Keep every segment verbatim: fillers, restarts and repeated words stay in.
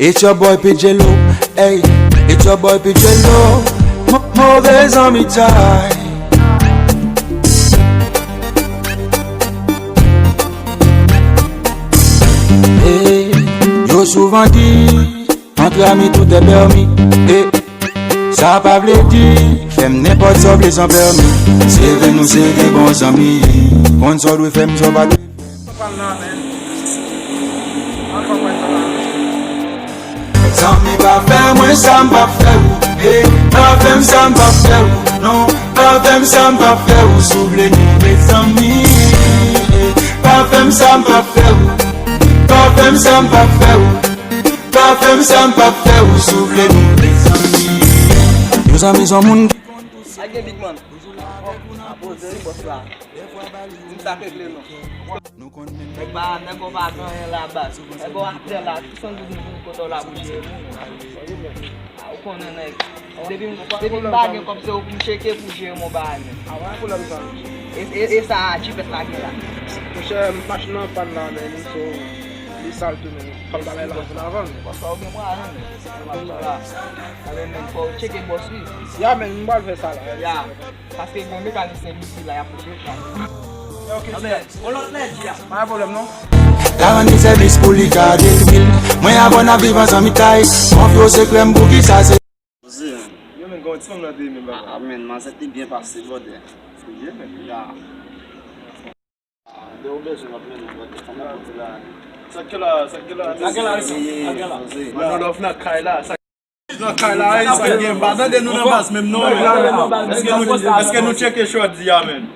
It's your boy P J Lo, hey, it's your boy P J Lo, mo- move zanmitay. Hey, yo souvan di, entre amis tout est permis. Hey, sa pa vle di, fè m nenpòt sa w vle san pèmi. Se vre nou se de bon zanmi, konn sa w dwe fè m, sa w pa dwe. Pral la, men. Al pa pral la. Zanmi pa fè mwen sa m p ap fè ou, eh, pa fè m sa m p ap fè ou, non, pa fè m sa m p ap fè ou, si w vle nou ret zanmi, eh, pa fè m sa m p ap fè ou, pa fè m sa m p ap fè ou, pa fè m sa m p ap fè ou, si w vle nou ret zanmi. Yon zanmi se yon moun ki konn tout sa. Sa gen big man. Poze wi bòs la. Di m sa k regle non. Nèg pa, nèg ou pa gen anyen la baz. Nèg ou atè la, tout san goud moun kote w la pou jere moun. A, ou konnen nèg. Depi m, depi m pa gen kòb se ou pou m tcheke pou jere mon bagay men. A, pa gen pwoblèm sa. E, e, e sa jipèt la gen la. Monchè, machin nan pann la men, so, li sal tou men. Fòk bagay la vin avan. Bòs la ou gen mwayen men. Ale men, fò w tcheke bòs wi. Ya men, m pral fè sa la. Ya. Paske gen yon mekanisyen ki la, y ap pouse. Ok, anben, yon lòt lè di a. Pa gen pwoblèm non. L a rann li sèvis pou li ka detwi l. Mwen avè w n ap viv an zanmitay. Konfye w sekrè m, poukisa se. Poze, men. Yo, men, kòman ti fanm nan te ye menm papa? Ah, men, manzè te byen pase, brother. Te byen, men. Ya. Ah, de ou bezwen w ap mennen, brother. Fanm nan pote la. Sa k la, sa k la? Sa k la, sa k la? Mwen nan lòf nan kay la. Sa Nan kay la, wi, sa gen. M pa tande nou nan baz menm non. Èske nou, èske nou tcheke jodi a, men?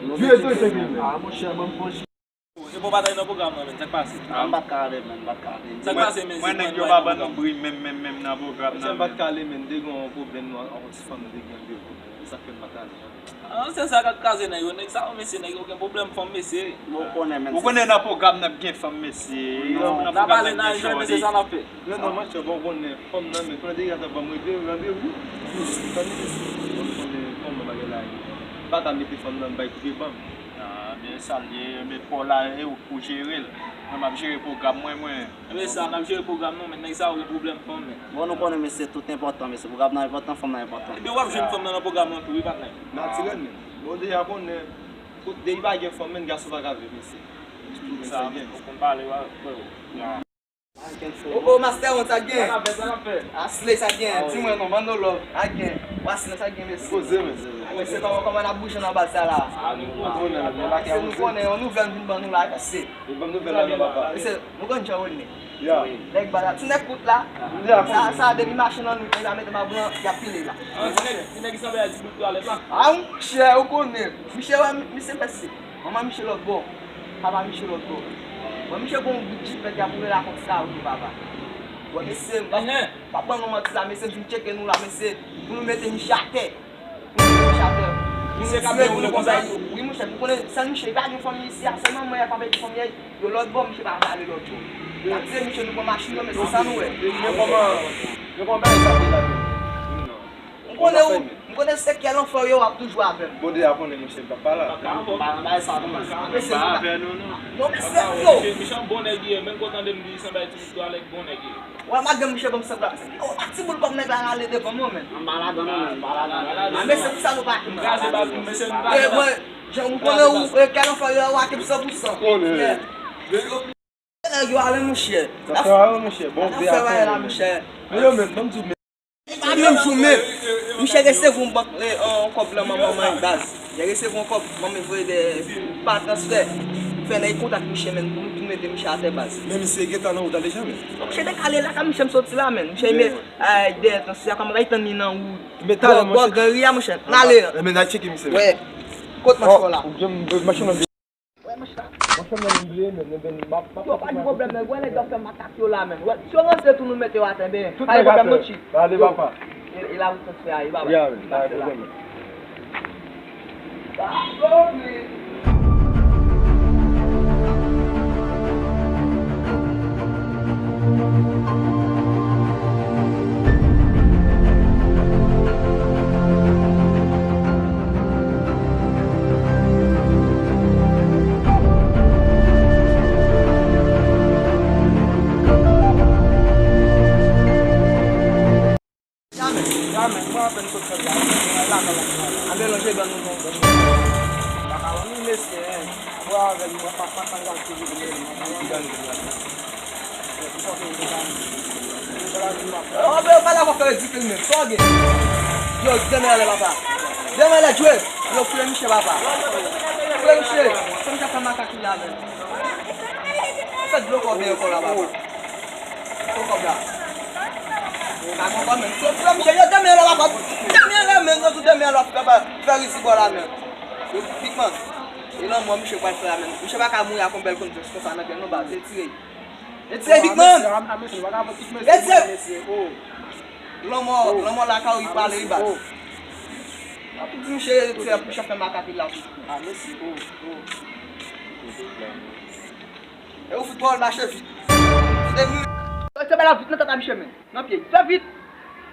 Epa w pa t nan pwogram nan, men, sa k pase? Ah, m pa t ka ale, men, m pa t ka ale. Sa k pase, men? Mwen, nèg yo pa ban nou bri menm, menm, menm nan pwogram nan, men. M pa t ka ale, men, te gen yon pwoblèm, yon ti fanm te gen de pwoblèm. E sa k fè m pa t ale. Ah, se sa k ap kraze nèg yo. Nèg sa yo, mesye, nèg yo gen pwoblèm fanm, mesye. Ou konnen, men, ou konnen nan pwogram n ap gen fanm, mesye. Non, n ap pale nan jwèt, mesye, sa n ap fè. Non, non, monchè, bon, ou konnen fanm nan, men, konnen deja sa ban m randevou. Tande, mesye, bon, ou konnen kòman bagay la ye. M pa ka mete fanm nan bay koupe ban m. Ah, men sa l ye, men pa w la, e ou k pou jere l. Mwen, m ap jere pwogram mwen, mwen. Ebyen sa, n ap jere pwogram nou, men nèg sa yo gen pwoblèm fanm, men. Bon, nou konnen, mesye, tout enpòtan, mesye. Pwogram nan enpòtan, fanm nan enpòtan. Ebyen, w ap jwenn fanm nan nan pwogram nan tou, wi, patnè. Natirèlman. Bon, deja konnen, kote depi pa gen fanm, men gason pa ka viv, mesye. Sa, men, ou konn pale, wa, frè. O, o, Master One, sa gen? Sa n ap fè, sa n ap fè. Asley, sa gen? Di mwen non, ban nou love. Sa gen? Wasilon, sa gen, mesye? Poze, men. Mesye, kòman, kòman n ap bouje nan baz sa la? Ah, nou konnen, men, men, mesye, nou konnen, yon nouvèl vin ban nou la, mesye. Li ban m nouvèl la, non, papa. Mesye, nou konn jan yo ye. Ya. Nèg ba la, ti nèg kout la. Ya. Sa, sa, depi machin nan nou, nèg la mete mabran, y ap pile la. Ah, ti nèg, ti nèg ki sanble a ti bout twalèt la. Ah, monchè, ou konnen. Misye, wè, misye, mesye. Manman Miche lòt bò, papa Miche lòt bò. Bon, Miche gon bout jipèt y ap woule la kòm sa, wi, papa. Bon, mesye, m p ap, m p ap ban nou manti la, mesye, m fin tcheke nou la, mesye, pou nou mete Miche atè. Pou nou mete Miche atè. Pou nou tire pou nou konsa. Wi, monchè, nou konnen sèl Miche, li pa gen fanmi isi a, sèlman mwen, papa gen fanmi, yo lòt bò, Miche pa vle ale lòt bò. Y ap tire Miche, nou pran machin yo, mesye, sa nou wè. Men kòman, men kòman bagay sa te la menm? M konnen ou, m konnen se kè lanfè w ye, w ap toujou avè m. Bon, deja konnen, monchè, m p ap pale. M pa nan bagay sa non, men. Mesye, m pa avè nou, non. Non, mesye, yo. Miche, Miche yon bon nèg li ye, menm kò tande m di li sanble ti bout twalèt, bon nèg li ye. Wè, madanm Miche ban m sanble. Yon ti boul kòb nèg la rale devan mwen, men. M pa ladan non, men, m pa ladan. Ah, mesye, pou sa nou pa ki mal. Kraze bab nou, mesye, nou pa. E, mwen, jan m konnen ou, e, kè lanfè w ye, w ak m san pou san. Konnen. Nèg yo ale, monchè. Sa fè a, monchè. Bon, n ap fè bagay la, monchè. Men yo menm, ban m di w, men. E pa menm jou menm. Miche resevwa yon bank, e, yon kòb nan manman l baz. Li resevwa yon kòb, manman l voye de, pa transfè. Fè nèg kontak Miche, menm, pou nou tou mete Miche atè baz. Men misye gentan nan wout la deja, men. Miche te kale lakay Miche m soti la, menm. Miche met, ay, dèyè transfè a, kòman bay tann li nan wout. Men talè, monchè. Bò, bò gran ri a, monchè. N ale. Men n al tcheke misye, men. Wè. Kot machin la? Ou gen machin nan. Wè, monchè. Monchè, mwen bliye, men, men, men, m ap, m ap. Yo, pa gen pwoblèm, men. Wè, nèg yo ap fè makak yo la, men. Wè, si yo rantre tou, nou mete yo atè, ben. Tout nèg atè. Pa gen pwoblèm, non, Chief. Ale, papa. E, e la, ou transfè a, e, baba. Ya, men, pa gen pwoblèm. Apèn sot fè la, la, la, la, la. A melanje dan nou, non, dan nou. Makaroni, mesye, hein. Bò avè l, mwen pa, pa, pa, pa, Yo, yo, pa dakò fè ridikil menm. Sa w gen? Yo, demen anlè papa. Demen anlè jwe. Yo, fouye misye papa. Fouye misye. Fè misye fè makak li la menm. Fè dlo kò byen ankò la papa. Fè kòb la. Pa gon kòb menm. Fouye misye. Yo, demen anlè papa. Demen anlè menm. Yo, tou demen anlè papa. Fè rizibò la menm. Yo, Big Man. E lanmò misye pral fè la menm. Misye pa ka mouri ak yon bèl konn jès konsa nan kè l non baz. Retire. Retire Big Man! Retire! Lanmò, lanmò lakay ou li pale wi baz. Tout misye retire pou misye fè makak li la tou. E ou fout bò l mache vit. Retire bay la vit nan tata misye men. Nan pye. Fè vit!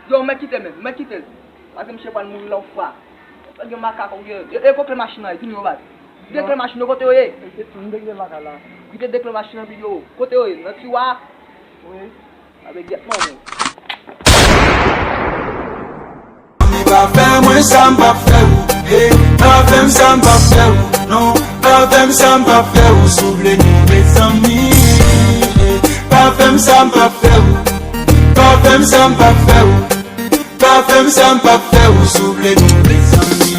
Yo, mwen kite men, mwen kite l. Paske misye pral mouri la yon fwa. Ou gen makak, ou gen. E, e kote machin nan ye, di m yo baz. Gen kle machin yo, kote yo ye? Kite de kle machin nan videyo. Kote yo ye? Nan tiwa? Wi. Avèk gyèt manman w. Mami pa fè mwen sa m p ap fè ou. Hey, pa fè m sa m p ap fè ou. Non, pa fè m sa m p ap fè ou. Souple nou mezanmi. Hey, pa fè m sa m p ap fè ou. Pa fè m sa m p ap fè ou. Pa fè m sa m p ap fè ou, souple nou mezanmi.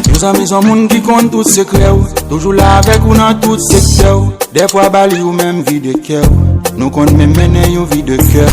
Yon zanmi se yon moun ki konn tout sekrè w, toujou la avèk ou nan tout sektè w. Dèfwa ba li ou menm vide kè w. Nou konn menm mennen yon vi de kè.